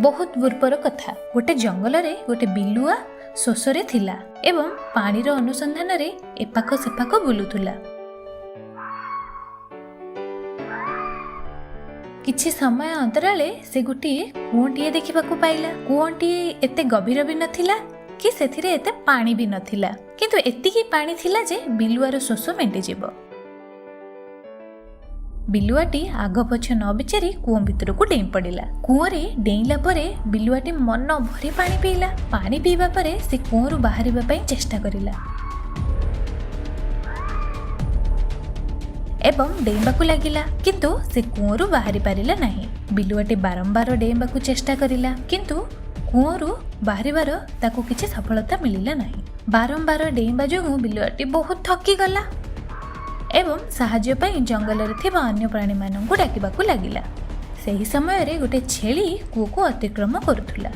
ବହୁତ ପୂର୍ବର କଥା। ଗୋଟେ ଜଙ୍ଗଲରେ ଗୋଟେ ବିଲୁଆ ଶୋଷରେ ଥିଲା ଏବଂ ପାଣିର ଅନୁସନ୍ଧାନରେ ଏପାଖ ସେପାଖ ବୁଲୁଥିଲା। କିଛି ସମୟ ଅନ୍ତରାଳେ ସେ ଗୋଟିଏ କୂଅଟିଏ ଦେଖିବାକୁ ପାଇଲା। କୂଅଟିଏ ଏତେ ଗଭୀର ବି ନଥିଲା କି ସେଥିରେ ଏତେ ପାଣି ବି ନଥିଲା, କିନ୍ତୁ ଏତିକି ପାଣି ଥିଲା ଯେ ବିଲୁଆର ଶୋଷ ମେଣ୍ଟିଯିବ। ବିଲୁଆଟି ଆଗ ପଛ ନ ବିଚାରି କୂଅ ଭିତରକୁ ଡେଇଁ ପଡ଼ିଲା। କୂଅରେ ଡେଇଁଲା ପରେ ବିଲୁଆଟି ମନ ଭରି ପାଣି ପିଇଲା। ପାଣି ପିଇବା ପରେ ସେ କୂଅରୁ ବାହାରିବା ପାଇଁ ଚେଷ୍ଟା କରିଲା ଏବଂ ଡେଇଁବାକୁ ଲାଗିଲା, କିନ୍ତୁ ସେ କୂଅରୁ ବାହାରି ପାରିଲା ନାହିଁ। ବିଲୁଆଟି ବାରମ୍ବାର ଡେଇଁବାକୁ ଚେଷ୍ଟା କରିଲା, କିନ୍ତୁ କୂଅରୁ ବାହାରିବାର ତାକୁ କିଛି ସଫଳତା ମିଳିଲା ନାହିଁ। ବାରମ୍ବାର ଡେଇଁବା ଯୋଗୁଁ ବିଲୁଆଟି ବହୁତ ଥକିଗଲା ଏବଂ ସାହାଯ୍ୟ ପାଇଁ ଜଙ୍ଗଲରେ ଥିବା ଅନ୍ୟ ପ୍ରାଣୀମାନଙ୍କୁ ଡାକିବାକୁ ଲାଗିଲା। ସେହି ସମୟରେ ଗୋଟେ ଛେଳି କୂଅକୁ ଅତିକ୍ରମ କରୁଥିଲା।